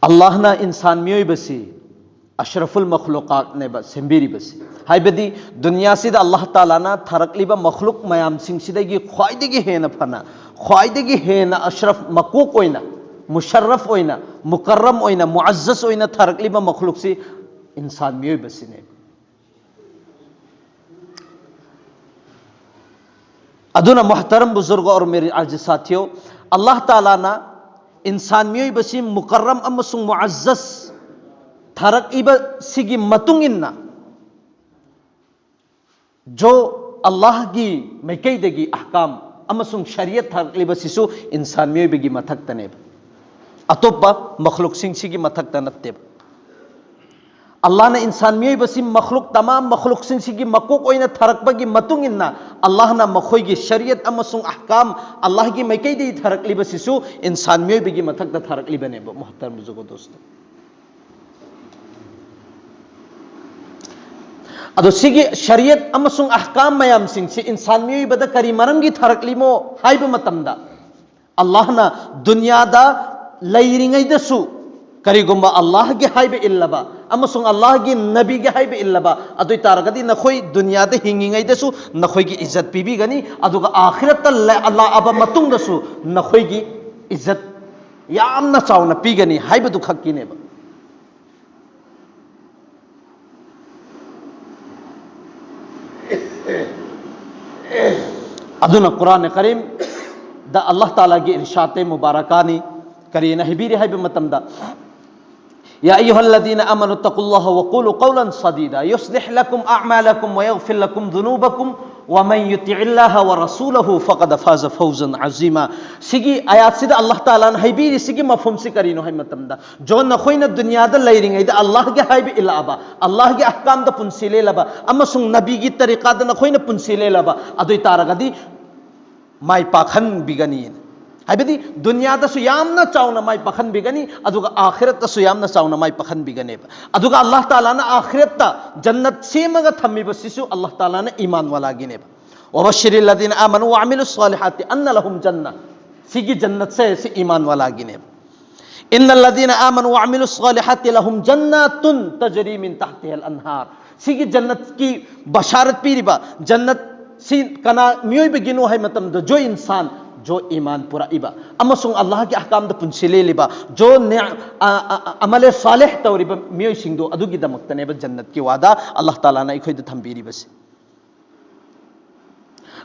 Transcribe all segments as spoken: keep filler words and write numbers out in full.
ꯑꯜꯂꯥꯍꯅ ꯏꯟꯁꯥꯟ ꯃꯤꯑꯣꯏꯕꯁꯤ ꯑꯁ꯭ꯔꯐꯨꯜ ꯃꯈꯂꯨꯀꯥꯠꯅꯦꯕ ꯁꯦꯝꯕꯤꯔꯤꯕꯁꯤ꯫ ꯍꯥꯏꯕꯗꯤ ꯗꯨꯅꯤꯌꯥꯁꯤꯗ ꯑꯜꯂꯥꯍ ꯇꯥꯂꯥꯅ ꯊꯥꯔꯛꯂꯤꯕ ꯃꯈꯂꯨꯛ ꯃꯌꯥꯝꯁꯤꯡꯁꯤꯗꯒꯤ ꯈ꯭ꯋꯥꯏꯗꯒꯤ ꯍꯦꯟꯅ ꯐꯅ, ꯈ꯭ꯋꯥꯏꯗꯒꯤ ꯍꯦꯟꯅ ꯑꯁ꯭ꯔꯐ, ꯃꯀꯣꯛ ꯑꯣꯏꯅ, ꯃꯨꯁꯔꯔꯐ ꯑꯣꯏꯅ, ꯃꯨꯀꯔꯔꯝ ꯑꯣꯏꯅ, ꯃꯨꯑꯖꯖꯖ ꯑꯣꯏꯅ ꯊꯥꯔꯛꯂꯤꯕ ꯃꯈꯂꯨꯛꯁꯤ ꯏꯟꯁꯥꯟ ꯃꯤꯑꯣꯏꯕꯁꯤꯅꯦꯕ꯫ ꯑꯗꯨꯅ ꯃꯨꯍꯇꯔꯝ ꯕꯨꯖꯨꯔꯒ ꯑꯣꯔ ꯃꯦꯔꯤ ꯑꯥꯖ ꯁꯥꯊꯤꯌꯣ, ꯑꯜꯂꯥꯍ ꯇꯥꯂꯥꯅ ꯏꯟꯁꯥꯟ ꯃꯤꯑꯣꯏꯕꯁꯤ ꯃꯨꯀꯔꯔꯝ ꯑꯃꯁꯨꯡ ꯃꯨꯑꯖꯖꯖ ꯊꯥꯔꯛꯏꯕꯁꯤꯒꯤ ꯃꯇꯨꯡ ꯏꯟꯅ ꯖꯣ ꯑꯜꯂꯥꯍꯒꯤ ꯃꯥꯏꯀꯩꯗꯒꯤ ꯑꯍꯀꯥꯝ ꯑꯃꯁꯨꯡ ꯁꯔꯤꯌꯠ ꯊꯥꯔꯛꯂꯤꯕꯁꯤꯁꯨ ꯏꯟꯁꯥꯟ ꯃꯤꯑꯣꯏꯕꯒꯤ ꯃꯊꯛꯇꯅꯦꯕ, ꯑꯇꯣꯞꯄ ꯃꯈꯂꯨꯛꯁꯤꯡꯁꯤꯒꯤ ꯃꯊꯛꯇ ꯅꯠꯇꯦꯕ꯫ ꯑꯜꯂꯥꯍꯅ ꯏꯟꯁꯥꯟ ꯃꯤꯑꯣꯏꯕꯁꯤ ꯃꯈꯂꯨꯛ ꯇꯃꯥꯝ ꯃꯈꯂꯨꯛꯁꯤꯡꯁꯤꯒꯤ ꯃꯀꯣꯛ ꯑꯣꯏꯅ ꯊꯥꯔꯛꯄꯒꯤ ꯃꯇꯨꯡ ꯏꯟꯅ ꯑꯜꯂꯥꯍꯅ ꯃꯈꯣꯏꯒꯤ ꯁꯔꯤꯌꯠ ꯑꯃꯁꯨꯡ ꯑꯍꯀꯥꯝ ꯑꯜꯂꯥꯍꯒꯤ ꯃꯥꯏꯀꯩꯗꯒꯤ ꯊꯥꯔꯛꯂꯤꯕꯁꯤꯁꯨ ꯏꯟꯁꯥꯟ ꯃꯤꯑꯣꯏꯕꯒꯤ ꯃꯊꯛꯇ ꯊꯥꯔꯛꯂꯤꯕꯅꯦꯕ꯫ ꯃꯨꯍꯇꯔꯝ ꯕꯨꯖꯨꯔꯒ ꯗꯣꯁꯇꯣ, ꯑꯗꯣ ꯁꯤꯒꯤ ꯁꯔꯤꯌꯠ ꯑꯃꯁꯨꯡ ꯑꯍꯀꯥꯝ ꯃꯌꯥꯝꯁꯤꯡꯁꯤ ꯏꯟꯁꯥꯟ ꯃꯤꯑꯣꯏꯕꯗ ꯀꯔꯤ ꯃꯔꯝꯒꯤ ꯊꯥꯔꯛꯂꯤꯃꯣ ꯍꯥꯏꯕ ꯃꯇꯝꯗ, ꯑꯜꯂꯥꯍꯅ ꯗꯨꯅꯤꯌꯥꯗ ꯂꯩꯔꯤꯉꯩꯗꯁꯨ ꯀꯔꯤꯒꯨꯝꯕ ꯑꯜꯂꯥꯍꯒꯤ ꯍꯥꯏꯕ ꯏꯜꯂꯕ ꯑꯃꯁꯨꯡ ꯑꯜꯂꯥꯍꯒꯤ ꯅꯕꯤꯒꯤ ꯍꯥꯏꯕ ꯏꯜꯂꯕ, ꯑꯗꯨ ꯑꯣꯏ ꯇꯥꯔꯒꯗꯤ ꯅꯈꯣꯏ ꯗꯨꯅꯤꯌꯥꯗ ꯍꯤꯡꯉꯤꯉꯩꯗꯁꯨ ꯅꯈꯣꯏꯒꯤ ꯏꯖꯠ ꯄꯤꯕꯤꯒꯅꯤ, ꯑꯗꯨꯒ ꯑꯥꯈꯤꯔꯠꯇ ꯂ-, ꯂꯥꯛꯑꯕ ꯃꯇꯨꯡꯗꯁꯨ ꯅꯈꯣꯏꯒꯤ ꯏꯖꯠ ꯌꯥꯝꯅ ꯆꯥꯎꯅ ꯄꯤꯒꯅꯤ ꯍꯥꯏꯕꯗꯨ ꯈꯛꯀꯤꯅꯦꯕ꯫ ꯑꯗꯨꯅ ꯀꯨꯔꯥꯟ ꯀꯔꯤꯝꯗ ꯑꯜꯂꯥꯍ ꯇꯥꯂꯥꯒꯤ ꯏꯔꯁꯥꯗ ꯃꯨꯕꯥꯔꯀꯥꯅꯤ꯫ ꯀꯔꯤꯅ ꯍꯥꯏꯕꯤꯔꯤ ꯍꯥꯏꯕ ꯃꯇꯝꯗ, يا أيها الذين آمنوا اتقوا الله وقولوا قولا سديدا يصلح لكم أعمالكم ويغفر لكم ذنوبكم ومن يطع الله ورسوله فقد فاز فوزا عظيما꯫ ꯁꯤꯒꯤ ꯑꯥꯌꯥꯠꯁꯤꯗ ꯑꯜꯂꯥꯍ ꯇꯥꯂꯥꯅ ꯍꯥꯏꯕꯤꯔꯤꯁꯤꯒꯤ ꯃꯐꯝꯁꯤ ꯀꯔꯤꯅꯣ ꯍꯥꯏꯕ ꯃꯇꯝꯗ, ꯖꯣ, ꯅꯈꯣꯏꯅ ꯗꯨꯅꯤꯌꯥꯗ ꯂꯩꯔꯤꯉꯩꯗ ꯑꯜꯂꯥꯍꯒꯤ ꯍꯥꯏꯕ ꯏꯜꯂꯛꯑꯕ, ꯑꯜꯂꯥꯍꯒꯤ ꯑꯍꯀꯥꯝꯗ ꯄꯨꯟꯁꯤ ꯂꯦꯜꯂꯕ ꯑꯃꯁꯨꯡ ꯅꯕꯤꯒꯤ ꯇꯔꯤꯀꯥꯗ ꯅꯈꯣꯏꯅ ꯄꯨꯟꯁꯤ ꯂꯦꯜꯂꯕ, ꯑꯗꯨ ꯑꯣꯏ ꯇꯥꯔꯒꯗꯤ ꯃꯥꯏ ꯄꯥꯛꯍꯟꯕꯤꯒꯅꯤ꯫ ꯍꯥꯏꯕꯗꯤ ꯗꯨꯅꯤꯌꯥꯗꯁꯨ ꯌꯥꯝꯅ ꯆꯥꯎꯅ ꯃꯥꯏ ꯄꯥꯛꯍꯟꯕꯤꯒꯅꯤ, ꯑꯗꯨꯒ ꯑꯥꯈꯤꯔꯠꯇꯁꯨ ꯌꯥꯝꯅ ꯆꯥꯎꯅ ꯃꯥꯏ ꯄꯥꯛꯍꯟꯕꯤꯒꯅꯦꯕ꯫ ꯑꯗꯨꯒ ꯑꯜꯂꯥꯍ ꯇꯥꯂꯥꯅ ꯑꯥꯈꯤꯔꯠꯇ ꯖꯟꯅꯠ ꯁꯦꯝꯃꯒ ꯊꯝꯃꯤꯕꯁꯤꯁꯨ ꯑꯜꯂꯥꯍ ꯇꯥꯂꯥꯅ ꯏꯃꯥꯟ ꯋꯥꯂꯥꯒꯤꯅꯦꯕ꯫ وبشر الذين آمنوا وعملوا الصالحات أن لهم جنة꯫ ꯁꯤꯒꯤ ꯖꯟꯅꯠꯁꯦ ꯁꯤ ꯏꯃꯥꯟ ꯋꯥꯂꯥꯒꯤꯅꯦꯕ꯫ "ꯏꯟꯅꯜ ꯂꯗꯤꯅ ꯑꯥꯃꯅꯨ ꯋꯥ ꯑꯃꯤꯂꯨ ꯁꯥꯂꯤꯍꯥꯇꯤ ꯂꯍꯨꯝ ꯖꯟꯅꯥꯇꯨꯟ ꯇꯖꯔꯤ ꯃꯤꯟ ꯇꯍꯇꯤꯍꯜ ꯑꯟꯍꯥꯔ"꯫ ꯁꯤꯒꯤ ꯖꯟꯅꯠꯀꯤ ꯕꯁꯥꯔꯠ ꯄꯤꯔꯤꯕ ꯖꯟꯅꯠ ꯁꯤ ꯀꯅꯥ ꯃꯤꯑꯣꯏꯕꯒꯤꯅꯣ ꯍꯥꯏ ꯃꯇꯝꯗ, "ꯖꯣ ꯏꯟꯁꯥꯟ, ꯖꯣ ꯏꯃꯥꯟ ꯄꯨꯔꯛꯏꯕ ꯑꯃꯁꯨꯡ ꯑꯜꯂꯥꯍꯒꯤ ꯑꯍꯀꯥꯝꯗ ꯄꯨꯟꯁꯤ ꯂꯦꯜꯂꯤꯕ, ꯖꯣ ꯅꯦ-, ꯑ, ꯑ, ꯑ, ꯑꯃꯂꯦ ꯁꯥꯂꯦꯍ ꯇꯧꯔꯤꯕ ꯃꯤꯑꯣꯏꯁꯤꯡꯗꯣ, ꯑꯗꯨꯒꯤꯗꯃꯛꯇꯅꯦꯕ ꯖꯟꯅꯠꯀꯤ ꯋꯥꯗ ꯑꯜꯂꯥꯍ ꯇꯥꯂꯥꯅ ꯑꯩꯈꯣꯏꯗ ꯊꯝꯕꯤꯔꯤꯕꯁꯦ꯫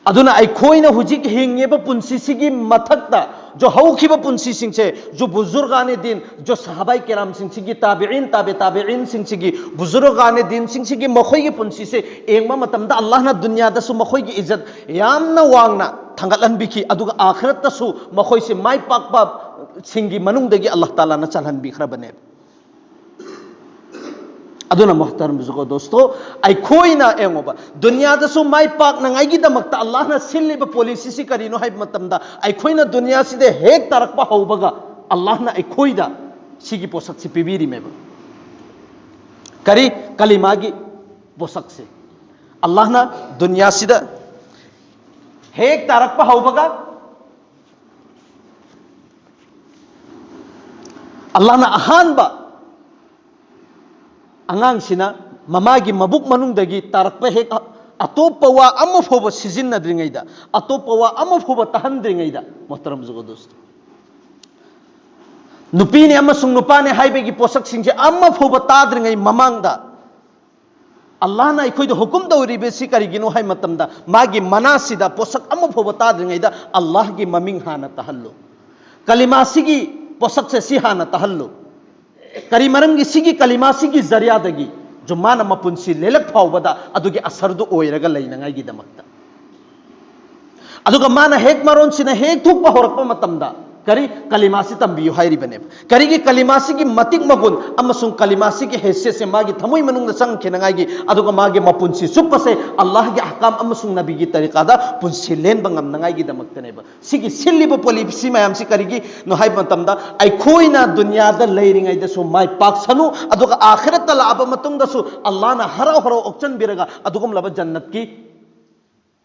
ꯑꯗꯨꯅ ꯑꯩꯈꯣꯏꯅ ꯍꯧꯖꯤꯛ ꯍꯤꯡꯉꯤꯕ ꯄꯨꯟꯁꯤꯁꯤꯒꯤ ꯃꯊꯛꯇ, ꯖꯣ ꯍꯧꯈꯤꯕ ꯄꯨꯟꯁꯤꯁꯤꯡꯁꯦ, ꯖꯣ ꯕꯨꯖꯨꯔꯒꯥꯅꯦ ꯗꯤꯟ, ꯖꯣ ꯁꯍꯥꯕꯥꯏ ꯀꯦꯔꯥꯝꯁꯤꯡꯁꯤꯒꯤ, ꯇꯥꯕꯤꯏꯟ, ꯇꯥꯕꯤ ꯇꯥꯕꯤꯏꯟꯁꯤꯡꯁꯤꯒꯤ, ꯕꯨꯖꯨꯔꯒꯥꯅꯦ ꯗꯤꯟꯁꯤꯡꯁꯤꯒꯤ ꯃꯈꯣꯏꯒꯤ ꯄꯨꯟꯁꯤꯁꯦ ꯌꯦꯡꯕ ꯃꯇꯝꯗ, ꯑꯜꯂꯥꯍꯅ ꯗꯨꯅꯤꯌꯥꯗꯁꯨ ꯃꯈꯣꯏꯒꯤ ꯏꯖꯠ ꯌꯥꯝꯅ ꯋꯥꯡꯅ ꯊꯥꯡꯒꯠꯍꯟꯕꯤꯈꯤ, ꯑꯗꯨꯒ ꯑꯥꯈꯤꯔꯠꯇꯁꯨ ꯃꯈꯣꯏꯁꯦ ꯃꯥꯏ ꯄꯥꯛꯄꯁꯤꯡꯒꯤ ꯃꯅꯨꯡꯗꯒꯤ ꯑꯜꯂꯥꯍ ꯇꯥꯂꯥꯅ ꯆꯜꯍꯟꯕꯤꯈ꯭ꯔꯕꯅꯦꯕ꯫ ꯑꯗꯨꯅ ꯃꯨꯍꯇꯔꯝ ꯕꯨꯖꯨꯔꯒ ꯗꯣꯁꯇꯣ, ꯑꯩꯈꯣꯏꯅ ꯌꯦꯡꯉꯣꯕ, ꯗꯨꯅꯤꯌꯥꯗꯁꯨ ꯃꯥꯏ ꯄꯥꯛꯅꯉꯥꯏꯒꯤꯗꯃꯛꯇ ꯑꯜꯂꯥꯍꯅ ꯁꯤꯜꯂꯤꯕ ꯄꯣꯂꯤꯁꯤꯁꯤ ꯀꯔꯤꯅꯣ ꯍꯥꯏꯕ ꯃꯇꯝꯗ, ꯑꯩꯈꯣꯏꯅ ꯗꯨꯅꯤꯌꯥꯁꯤꯗ ꯍꯦꯛ ꯇꯥꯔꯛꯄ ꯍꯧꯕꯒ ꯑꯜꯂꯥꯍꯅ ꯑꯩꯈꯣꯏꯗ ꯁꯤꯒꯤ ꯄꯣꯠꯁꯛꯁꯤ ꯄꯤꯕꯤꯔꯤꯃꯦꯕ꯫ ꯀꯔꯤ? ꯀꯂꯤꯃꯥꯒꯤ ꯄꯣꯠꯁꯛꯁꯦ꯫ ꯑꯜꯂꯥꯍꯅ ꯗꯨꯅꯤꯌꯥꯁꯤꯗ ꯍꯦꯛ ꯇꯥꯔꯛꯄ ꯍꯧꯕꯒ ꯑꯜꯂꯥꯍꯅ ꯑꯍꯥꯟꯕ ꯑꯉꯥꯡꯁꯤꯅ ꯃꯃꯥꯒꯤ ꯃꯕꯨꯛ ꯃꯅꯨꯡꯗꯒꯤ ꯇꯥꯔꯛꯄ ꯍꯦꯛ ꯑꯇꯣꯞꯄ ꯋꯥ ꯑꯃ ꯐꯥꯎꯕ ꯁꯤꯖꯤꯟꯅꯗ꯭ꯔꯤꯉꯩꯗ, ꯑꯇꯣꯞꯄ ꯋꯥ ꯑꯃ ꯐꯥꯎꯕ ꯇꯥꯍꯟꯗ꯭ꯔꯤꯉꯩꯗ, ꯃꯣꯍꯇꯔꯝ ꯕꯨꯖꯨꯔꯒ ꯗꯣꯁꯇꯣ, ꯅꯨꯄꯤꯅꯦ ꯑꯃꯁꯨꯡ ꯅꯨꯄꯥꯅꯦ ꯍꯥꯏꯕꯒꯤ ꯄꯣꯠꯁꯛꯁꯤꯡꯁꯦ ꯑꯃ ꯐꯥꯎꯕ ꯇꯥꯗ꯭ꯔꯤꯉꯩ ꯃꯃꯥꯡꯗ, ꯑꯜꯂꯥꯍꯅ ꯑꯩꯈꯣꯏꯗ ꯍꯨꯀꯨꯝ ꯇꯧꯔꯤꯕꯁꯤ ꯀꯔꯤꯒꯤꯅꯣ ꯍꯥꯏ ꯃꯇꯝꯗ, ꯃꯥꯒꯤ ꯃꯅꯥꯁꯤꯗ ꯄꯣꯠꯁꯛ ꯑꯃ ꯐꯥꯎꯕ ꯇꯥꯗ꯭ꯔꯤꯉꯩꯗ ꯑꯜꯂꯥꯍꯒꯤ ꯃꯃꯤꯡ ꯍꯥꯟꯅ ꯇꯥꯍꯜꯂꯨ꯫ ꯀꯂꯤꯃꯥꯁꯤꯒꯤ ꯄꯣꯠꯁꯛꯁꯦ ꯁꯤ ꯍꯥꯟꯅ ꯇꯥꯍꯜꯂꯨ꯫ ꯀꯔꯤ ꯃꯔꯝꯒꯤ? ꯁꯤꯒꯤ ꯀꯂꯤꯃꯥꯁꯤꯒꯤ ꯖꯔꯤꯌꯥꯗꯒꯤ ꯖꯨ ꯃꯥꯅ ꯃꯄꯨꯟꯁꯤ ꯂꯦꯜꯂꯛ ꯐꯥꯎꯕꯗ ꯑꯗꯨꯒꯤ ꯑꯁꯔꯗꯨ ꯑꯣꯏꯔꯒ ꯂꯩꯅꯉꯥꯏꯒꯤꯗꯃꯛꯇ꯫ ꯑꯗꯨꯒ ꯃꯥꯅ ꯍꯦꯛ ꯃꯔꯣꯟꯁꯤꯅ ꯍꯦꯛ ꯊꯣꯛꯄ ꯍꯧꯔꯛꯄ ꯃꯇꯝꯗ, ꯀꯔꯤ? ꯀꯂꯤꯃꯥꯁꯤ ꯇꯝꯕꯤꯌꯨ ꯍꯥꯏꯔꯤꯕꯅꯦꯕ꯫ ꯀꯔꯤꯒꯤ? ꯀꯂꯤꯃꯥꯁꯤꯒꯤ ꯃꯇꯤꯛ ꯃꯒꯨꯟ ꯑꯃꯁꯨꯡ ꯀꯂꯤꯃꯥꯁꯤꯒꯤ ꯍꯩꯁꯤꯌꯠꯁꯦ ꯃꯥꯒꯤ ꯊꯃꯣꯏ ꯃꯅꯨꯡꯗ ꯆꯪꯈꯤꯅꯉꯥꯏꯒꯤ, ꯑꯗꯨꯒ ꯃꯥꯒꯤ ꯃꯄꯨꯟꯁꯤ ꯆꯨꯞꯄꯁꯦ ꯑꯜꯂꯥꯍꯒꯤ ꯑꯍꯀꯥꯝ ꯑꯃꯁꯨꯡ ꯅꯕꯤꯒꯤ ꯇꯔꯤꯀꯥꯗ ꯄꯨꯟꯁꯤ ꯂꯦꯟꯕ ꯉꯝꯅꯉꯥꯏꯒꯤꯗꯃꯛꯇꯅꯦꯕ꯫ ꯁꯤꯒꯤ ꯁꯤꯜꯂꯤꯕ ꯄꯣꯂꯤꯁꯤ ꯃꯌꯥꯝꯁꯤ ꯀꯔꯤꯒꯤꯅꯣ ꯍꯥꯏꯕ ꯃꯇꯝꯗ, ꯑꯩꯈꯣꯏꯅ ꯗꯨꯅꯤꯌꯥꯗ ꯂꯩꯔꯤꯉꯩꯗꯁꯨ ꯃꯥꯏ ꯄꯥꯛꯁꯅꯨ, ꯑꯗꯨꯒ ꯑꯥꯈꯤꯔꯠꯇ ꯂꯥꯛꯑꯕ ꯃꯇꯨꯡꯗꯁꯨ ꯑꯜꯂꯥꯍꯅ ꯍꯔꯥꯎ ꯍꯔꯥꯎ ꯑꯣꯛꯆꯟꯕꯤꯔꯒ ꯑꯗꯨꯒꯨꯝꯂꯕ ꯖꯟꯅꯠꯀꯤ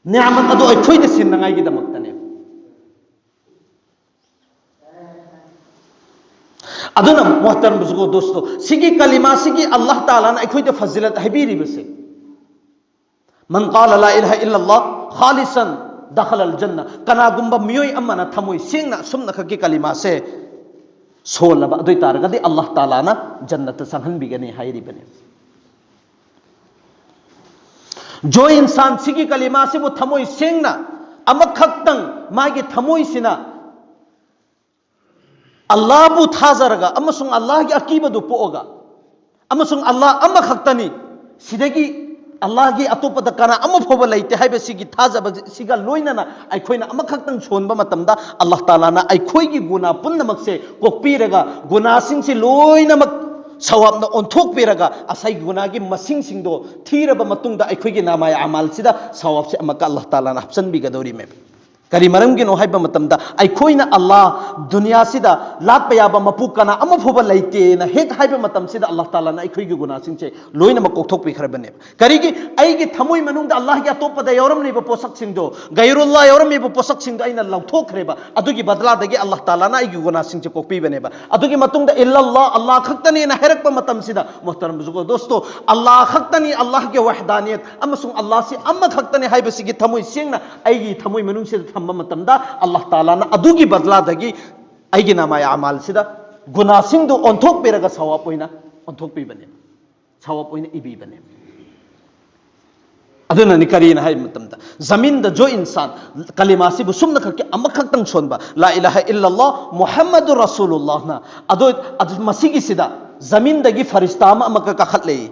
ꯅꯤꯌꯥꯃꯠ ꯑꯗꯨ ꯑꯩꯈꯣꯏꯗ ꯁꯤꯟꯅꯉꯥꯏꯒꯤꯗꯃꯛꯇꯅꯦ꯫ ꯑꯗꯨꯅ ꯃꯣꯍꯇꯔꯝ ꯕꯨꯖꯨꯔꯒꯣ ꯗꯣꯁꯇꯣ, ꯁꯤꯒꯤ ꯀꯂꯤꯃꯥꯁꯤꯒꯤ ꯑꯜꯂꯥꯍ ꯇꯥꯂꯥꯅ ꯑꯩꯈꯣꯏꯗ ꯐꯖꯤꯂꯠ ꯍꯥꯏꯕꯤꯔꯤꯕꯁꯦ, ꯃꯟ ꯀꯥꯂ ꯂꯥ ꯏꯂꯥꯍ ꯏꯜꯂꯜꯂꯥꯍ ꯈꯥꯂꯤꯁꯟ ꯗꯈꯂꯜ ꯖꯟꯅ, ꯀꯅꯥꯒꯨꯝꯕ ꯃꯤꯑꯣꯏ ꯑꯃꯅ ꯊꯃꯣꯏ ꯁꯦꯡꯅ ꯑꯁꯨꯝꯅꯈꯛꯀꯤ ꯀꯂꯤꯃꯥꯁꯦ ꯁꯣꯜꯂꯕ ꯑꯗꯨ ꯑꯣꯏ ꯇꯥꯔꯒꯗꯤ ꯑꯜꯂꯥꯍ ꯇꯥꯂꯥꯅ ꯖꯟꯅꯠꯇ ꯆꯪꯍꯟꯕꯤꯒꯅꯤ ꯍꯥꯏꯔꯤꯕꯅꯤ꯫ ꯖꯣ ꯏꯟꯁꯥꯟ ꯁꯤꯒꯤ ꯀꯂꯤꯃꯥꯁꯤꯕꯨ ꯊꯃꯣꯏ ꯁꯦꯡꯅ ꯑꯃꯈꯛꯇꯪ ꯃꯥꯒꯤ ꯊꯃꯣꯏꯁꯤꯅ ꯑꯜꯂꯥꯍꯕꯨ ꯊꯥꯖꯔꯒ ꯑꯃꯁꯨꯡ ꯑꯜꯂꯥꯍꯒꯤ ꯑꯀꯤꯕꯗꯨ ꯄꯣꯛꯑꯒ ꯑꯃꯁꯨꯡ ꯑꯜꯂꯥꯍ ꯑꯃꯈꯛꯇꯅꯤ, ꯁꯤꯗꯒꯤ ꯑꯜꯂꯥꯍꯒꯤ ꯑꯇꯣꯞꯄꯗ ꯀꯅꯥ ꯑꯃ ꯐꯥꯎꯕ ꯂꯩꯇꯦ ꯍꯥꯏꯕꯁꯤꯒꯤ ꯊꯥꯖꯕꯁꯤꯒ ꯂꯣꯏꯅꯅ ꯑꯩꯈꯣꯏꯅ ꯑꯃꯈꯛꯇꯪ ꯁꯣꯟꯕ ꯃꯇꯝꯗ ꯑꯜꯂꯥꯍ ꯇꯥꯂꯥꯅ ꯑꯩꯈꯣꯏꯒꯤ ꯒꯨꯅꯥ ꯄꯨꯝꯅꯃꯛꯁꯦ ꯀꯣꯛꯄꯤꯔꯒ ꯒꯨꯅꯥꯁꯤꯡꯁꯤ ꯂꯣꯏꯅꯃꯛ ꯁꯋꯥꯕꯅ ꯑꯣꯟꯊꯣꯛꯄꯤꯔꯒ ꯉꯁꯥꯏ ꯒꯨꯅꯥꯒꯤ ꯃꯁꯤꯡꯁꯤꯡꯗꯣ ꯊꯤꯔꯕ ꯃꯇꯨꯡꯗ ꯑꯩꯈꯣꯏꯒꯤ ꯅꯥꯃꯥꯏ ꯑꯃꯥꯜꯁꯤꯗ ꯁꯋꯥꯕꯁꯦ ꯑꯃꯨꯛꯀ ꯑꯜꯂꯥꯍ ꯇꯥꯂꯥꯅ ꯍꯥꯞꯆꯤꯟꯕꯤꯒꯗꯧꯔꯤꯃꯦ꯫ ꯀꯔꯤ ꯃꯔꯝꯒꯤꯅꯣ ꯍꯥꯏꯕ ꯃꯇꯝꯗ ꯑꯩꯈꯣꯏꯅ ꯑꯜꯂꯥꯍ ꯗꯨꯅꯤꯌꯥꯁꯤꯗ ꯂꯥꯠꯄ ꯌꯥꯕ ꯃꯄꯨ ꯀꯅꯥ ꯑꯃ ꯐꯥꯎꯕ ꯂꯩꯇꯦꯅ ꯍꯦꯛ ꯍꯥꯏꯕ ꯃꯇꯝꯁꯤꯗ ꯑꯜꯂꯥꯍ ꯇꯥꯂꯥꯅ ꯑꯩꯈꯣꯏꯒꯤ ꯒꯨꯅꯥꯁꯤꯡꯁꯦ ꯂꯣꯏꯅꯃꯛ ꯀꯣꯛꯊꯣꯛꯄꯤꯈ꯭ꯔꯕꯅꯦꯕ꯫ ꯀꯔꯤꯒꯤ? ꯑꯩꯒꯤ ꯊꯃꯣꯏ ꯃꯅꯨꯡꯗ ꯑꯜꯂꯥꯍꯒꯤ ꯑꯇꯣꯞꯄꯗ ꯌꯥꯎꯔꯝꯂꯤꯕ ꯄꯣꯠꯁꯛꯁꯤꯡꯗꯣ, ꯒꯩꯔꯨꯜꯂꯥꯍ ꯌꯥꯎꯔꯝꯂꯤꯕ ꯄꯣꯠꯁꯛꯁꯤꯡꯗꯣ ꯑꯩꯅ ꯂꯧꯊꯣꯛꯈ꯭ꯔꯦꯕ꯫ ꯑꯗꯨꯒꯤ ꯕꯗꯂꯥꯗꯒꯤ ꯑꯜꯂꯥꯍ ꯇꯥꯂꯥꯅ ꯑꯩꯒꯤ ꯒꯨꯅꯥꯁꯤꯡꯁꯦ ꯀꯣꯛꯄꯤꯕꯅꯦꯕ꯫ ꯑꯗꯨꯒꯤ ꯃꯇꯨꯡꯗ ꯏꯜꯂꯜꯂꯥꯍ, ꯑꯜꯂꯥꯍ ꯈꯛꯇꯅꯦꯅ ꯍꯥꯏꯔꯛꯄ ꯃꯇꯝꯁꯤꯗ, ꯃꯣꯍꯇꯔꯝ ꯕꯨꯖꯨꯔꯒꯣ ꯗꯣꯁꯇꯣ, ꯑꯜꯂꯥꯍ ꯈꯛꯇꯅꯤ, ꯑꯜꯂꯥꯍꯒꯤ ꯋꯍꯗꯥꯅꯤꯌꯠ ꯑꯃꯁꯨꯡ ꯑꯜꯂꯥꯍꯁꯤ ꯑꯃꯈꯛꯇꯅꯤ ꯍꯥꯏꯕꯁꯤꯒꯤ ꯊꯃꯣꯏ ꯁꯦꯡꯅ ꯑꯩꯒꯤ ꯊꯃꯣꯏ ꯃꯅꯨꯡꯁꯤꯗ ꯊꯝꯕ ꯃꯇꯝꯗ ꯑꯜꯂꯥꯍ ꯇꯥꯂꯥꯅ ꯑꯗꯨꯒꯤ ꯕꯗꯂꯥꯗꯒꯤ ꯑꯩꯒꯤ ꯅꯥꯃꯥꯏ ꯑꯃꯥꯜꯁꯤꯗ ꯒꯨꯅꯥꯁꯤꯡꯗꯨ ꯑꯣꯟꯊꯣꯛꯄꯤꯔꯒ ꯁꯋꯥꯕ ꯑꯣꯏꯅ ꯑꯣꯟꯊꯣꯛꯄꯤꯕꯅꯦ, ꯁꯋꯥꯕ ꯑꯣꯏꯅ ꯏꯕꯤꯕꯅꯦ꯫ ꯑꯗꯨꯅꯅꯤ ꯀꯔꯤꯅ ꯍꯥꯏꯕ ꯃꯇꯝꯗ ꯖꯃꯤꯟꯗ ꯖꯣ ꯏꯟꯁꯥꯟ ꯀꯂꯤꯃꯥꯁꯤꯕꯨ ꯁꯨꯝꯅꯈꯛꯀꯤ ꯑꯃꯈꯛꯇꯪ ꯁꯣꯟꯕ, ꯂꯥ ꯏꯂꯥꯍ ꯏꯜꯂꯜꯂꯥꯍ ꯃꯨꯍꯝꯃꯗꯨ ꯔꯁꯨꯂꯨꯜꯂꯥꯍꯅ, ꯑꯗꯣ ꯑꯗꯨ ꯃꯁꯤꯒꯤꯁꯤꯗ ꯖꯃꯤꯟꯗꯒꯤ ꯐꯔꯤꯁꯇꯥ ꯑꯃ ꯑꯃꯒ ꯀꯥꯈꯠꯂꯛꯏ,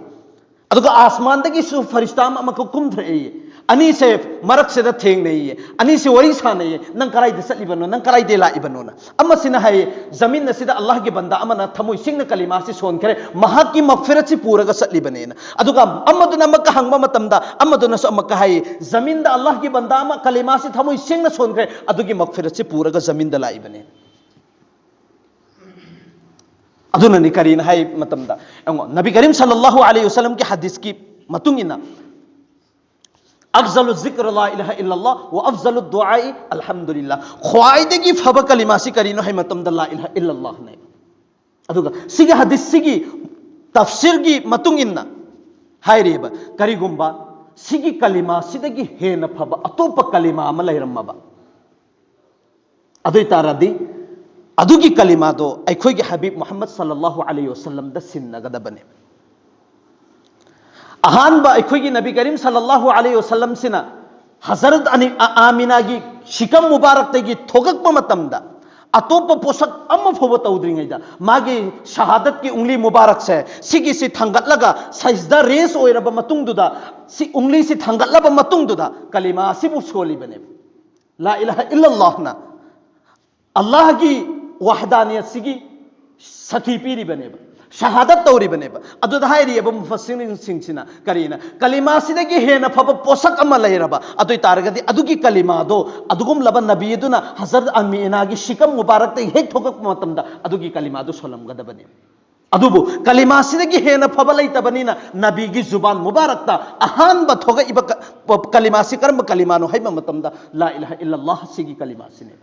ꯑꯗꯨꯒ ꯑꯥꯁꯃꯥꯟꯗꯒꯤꯁꯨ ꯐꯔꯤꯁꯇꯥ ꯑꯃ ꯑꯃꯈꯛ ꯀꯨꯝꯊꯔꯛꯏ꯫ ꯑꯅꯤꯁꯦ ꯃꯔꯛꯁꯤꯗ ꯊꯦꯡꯅꯩꯌꯦ, ꯑꯅꯤꯁꯦ ꯋꯥꯔꯤ ꯁꯥꯟꯅꯩꯌꯦ, "ꯅꯪ ꯀꯗꯥꯏꯗ ꯆꯠꯂꯤꯕꯅꯣ? ꯅꯪ ꯀꯗꯥꯏꯗ ꯂꯥꯛꯏꯕꯅꯣꯅ?" ꯑꯃꯁꯤꯅ ꯍꯥꯏꯌꯦ, "ꯖꯃꯤꯟ ꯑꯁꯤꯗ ꯑꯜꯂꯥꯍꯒꯤ ꯕꯟꯗꯥ ꯑꯃꯅ ꯊꯃꯣꯏ ꯁꯦꯡꯅ ꯀꯂꯤꯃꯥꯁꯤ ꯁꯣꯟꯈ꯭ꯔꯦ, ꯃꯍꯥꯛꯀꯤ ꯃꯒꯐꯤꯔꯠꯁꯤ ꯄꯨꯔꯒ ꯆꯠꯂꯤꯕꯅꯦꯅ"꯫ ꯑꯗꯨꯒ ꯑꯃꯗꯨꯅ ꯑꯃꯨꯛꯀ ꯍꯪꯕ ꯃꯇꯝꯗ ꯑꯃꯗꯨꯅꯁꯨ ꯑꯃꯨꯛꯀ ꯍꯥꯏꯌꯦ, "ꯖꯃꯤꯟꯗ ꯑꯜꯂꯥꯍꯒꯤ ꯕꯟꯗꯥ ꯑꯃ ꯀꯂꯤꯃꯥꯁꯤ ꯊꯃꯣꯏ ꯁꯦꯡꯅ ꯁꯣꯟꯈ꯭ꯔꯦ, ꯑꯗꯨꯒꯤ ꯃꯒꯐꯤꯔꯠꯁꯤ ꯄꯨꯔꯒ ꯖꯃꯤꯟꯗ ꯂꯥꯛꯏꯕꯅꯦ"꯫ ꯑꯗꯨꯅꯅꯤ ꯀꯔꯤꯅ ꯍꯥꯏ ꯃꯇꯝꯗ, ꯌꯦꯡꯉꯣ, ꯅꯕꯤ ꯀꯔꯤꯝ ꯁꯜꯂꯜꯂꯥꯍꯨ ꯑꯂꯩꯍꯤ ꯋꯁꯜꯂꯝꯒꯤ ꯍꯗꯤꯁꯀꯤ ꯃꯇꯨꯡ ꯏꯟꯅ, "ꯑꯐꯖꯂꯨ ꯖꯤꯀ꯭ꯔ ꯂꯥ ꯏꯂꯥꯍ ꯏꯜꯂꯜꯂꯥꯍ ꯋ ꯑꯐꯖꯂꯨ ꯗꯨꯑꯥꯏ ꯑꯜꯍꯝꯗꯨꯂꯤꯜꯂꯥꯍ"꯫ ꯈ꯭ꯋꯥꯏꯗꯒꯤ ꯐꯕ ꯀꯂꯤꯃꯥꯁꯤ ꯀꯔꯤꯅꯣ ꯍꯥꯏ ꯃꯇꯝꯗ ꯂꯥ ꯏꯂꯥꯍ ꯏꯜꯂꯜꯂꯥꯍꯅꯦ꯫ ꯑꯗꯨꯒ ꯁꯤꯒꯤ ꯍꯗꯤꯁꯁꯤꯒꯤ ꯇꯐꯁꯤꯔꯒꯤ ꯃꯇꯨꯡ ꯏꯟꯅ ꯍꯥꯏꯔꯤꯕ, ꯀꯔꯤꯒꯨꯝꯕ ꯁꯤꯒꯤ ꯀꯂꯤꯃꯥꯁꯤꯗꯒꯤ ꯍꯦꯟꯅ ꯐꯕ ꯑꯇꯣꯞꯄ ꯀꯂꯤꯃꯥ ꯑꯃ ꯂꯩꯔꯝꯃꯕ, ꯑꯗꯨ ꯑꯣꯏ ꯇꯥꯔꯗꯤ ꯑꯗꯨꯒꯤ ꯀꯂꯤꯃꯥꯗꯣ ꯑꯩꯈꯣꯏꯒꯤ ꯍꯕꯤꯕ ꯃꯨꯍꯝꯃꯗ ꯁꯜꯂꯜꯂꯥꯍꯨ ꯑꯂꯩꯍꯤ ꯋꯁꯜꯂꯝꯗ ꯁꯤꯟꯅꯒꯗꯕꯅꯦ꯫ ꯑꯍꯥꯟꯕ ꯑꯩꯈꯣꯏꯒꯤ ꯅꯕꯤ ꯀꯔꯤꯝ ꯁꯜꯂꯜꯂꯥꯍꯨ ꯑꯂꯩꯍꯤ ꯋꯁꯜꯂꯝꯁꯤꯅ ꯍꯖꯔꯠ ꯑꯅꯤ ꯑ- ꯑꯥꯃꯤꯅꯥꯒꯤ ꯁꯤꯀꯝ ꯃꯨꯕꯥꯔꯛꯇꯒꯤ ꯊꯣꯛꯂꯛꯄ ꯃꯇꯝꯗ ꯑꯇꯣꯞꯄ ꯄꯣꯠꯁꯛ ꯑꯃ ꯐꯥꯎꯕ ꯇꯧꯗ꯭ꯔꯤꯉꯩꯗ, ꯃꯥꯒꯤ ꯁꯍꯥꯗꯠꯀꯤ ꯎꯪꯂꯤ ꯃꯨꯕꯥꯔꯛꯁꯦ ꯁꯤꯒꯤꯁꯤ ꯊꯥꯡꯒꯠꯂꯒ ꯁꯩꯖꯗꯥ ꯔꯦꯁ ꯑꯣꯏꯔꯕ ꯃꯇꯨꯡꯗꯨꯗ, ꯁꯤ ꯎꯪꯂꯤꯁꯤ ꯊꯥꯡꯒꯠꯂꯕ ꯃꯇꯨꯡꯗꯨꯗ ꯀꯂꯤꯃꯥ ꯑꯁꯤꯕꯨ ꯁꯣꯜꯂꯤꯕꯅꯦꯕ꯫ ꯂꯥ ꯏꯂꯥꯍ ꯏꯜꯂꯜꯂꯥꯍꯅ ꯑꯜꯂꯥꯍꯒꯤ ꯋꯥꯍꯗꯥꯅꯤꯌꯠꯁꯤꯒꯤ ꯁꯥꯈꯤ ꯄꯤꯔꯤꯕꯅꯦꯕ, ꯁꯍꯥꯗꯠ ꯇꯧꯔꯤꯕꯅꯦꯕ꯫ ꯑꯗꯨꯗ ꯍꯥꯏꯔꯤꯕ ꯃꯨꯐꯁꯤꯔꯤꯟꯁꯤꯡꯁꯤꯅ ꯀꯔꯤꯅ, ꯀꯂꯤꯃꯥꯁꯤꯗꯒꯤ ꯍꯦꯟꯅ ꯐꯕ ꯄꯣꯠꯁꯛ ꯑꯃ ꯂꯩꯔꯕ ꯑꯗꯨ ꯑꯣꯏ ꯇꯥꯔꯒꯗꯤ ꯑꯗꯨꯒꯤ ꯀꯂꯤꯃꯥꯗꯣ ꯑꯗꯨꯒꯨꯝꯂꯕ ꯅꯕꯤ ꯑꯗꯨꯅ ꯍꯖꯔꯠ ꯑꯃꯤꯅꯥꯒꯤ ꯁꯤꯀꯝ ꯃꯨꯕꯥꯔꯛꯇꯒꯤ ꯍꯦꯛ ꯊꯣꯛꯂꯛꯄ ꯃꯇꯝꯗ ꯑꯗꯨꯒꯤ ꯀꯂꯤꯃꯥꯗꯣ ꯁꯣꯜꯂꯝꯒꯗꯕꯅꯦꯕ꯫ ꯑꯗꯨꯕꯨ ꯀꯂꯤꯃꯥꯁꯤꯗꯒꯤ ꯍꯦꯟꯅ ꯐꯕ ꯂꯩꯇꯕꯅꯤꯅ ꯅꯕꯤꯒꯤ ꯖꯨꯕꯥꯟ ꯃꯨꯕꯥꯔꯛꯇ ꯑꯍꯥꯟꯕ ꯊꯣꯛꯂꯛꯏꯕ ꯀ- ꯀꯂꯤꯃꯥꯁꯤ ꯀꯔꯝꯕ ꯀꯂꯤꯃꯥꯅꯣ ꯍꯥꯏꯕ ꯃꯇꯝꯗ ꯂꯥ ꯏꯂꯥꯍ ꯏꯜꯂꯜꯂꯥꯍ ꯁꯤꯒꯤ ꯀꯂꯤꯃꯥꯁꯤꯅꯦ꯫